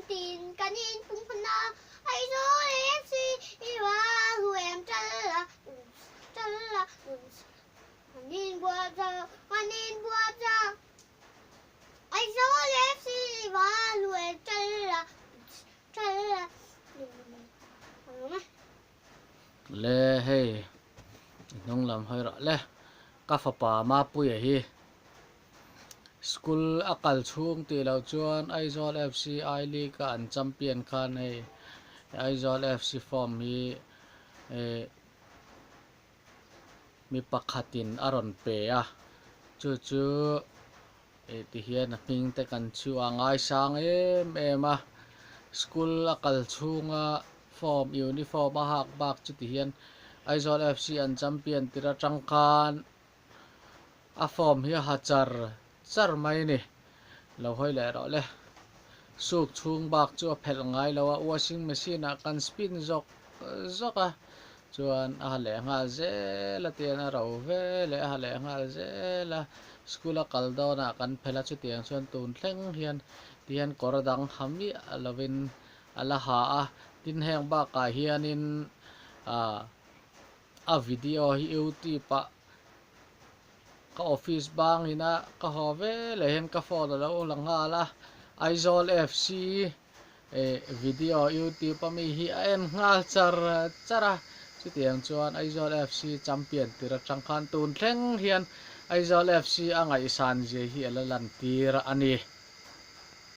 tin kan inpung hman a, Aizawl FC i va hlu em tal a, tal a, kan inbuat zo, kan inbuat zo. Aizawl FC i va hlu em tal a, tal a, kan awm e. Le hei i hnung lam hawi rawh le ka fapa Mapuia hi School a kal chhung tih loh chuan Aizawl FC I League a an champion khan hei Aizawl FC form hi eh mi pakhatin a rawn pe a chu chu eh ti hian a hming te kan chhu a ngaisang em em a school a kal chhunga form uniform a hak bak chu ti hian Aizawl FC an champion tir atang khan A form hi a ha char char mai a ni. Lo hawi leh rawh le. Suk chhung bak chu a phelh ngai lo a, washing machine ah kan spin zawk zawk a, chuan a ha leh nghal zel a tiang a ro ve leh a ha leh nghal zel a, school a kal dawnah kan phelh a, chutiang chuan tun thleng hian tihian kawr dang ha miah lovin a la ha a, tin heng bakah hianin ah A video hi youtube ah ka office bang ina ka haw ve leh hian ka phone alo la nghal a Aizawl FC eh video youtube a mi hi a en nghal char char a chutiang chuan Aizawl FC champion tir atang khan tun thleng hian Aizawl FC a ngaihsan zia hi ala lan tir a ni.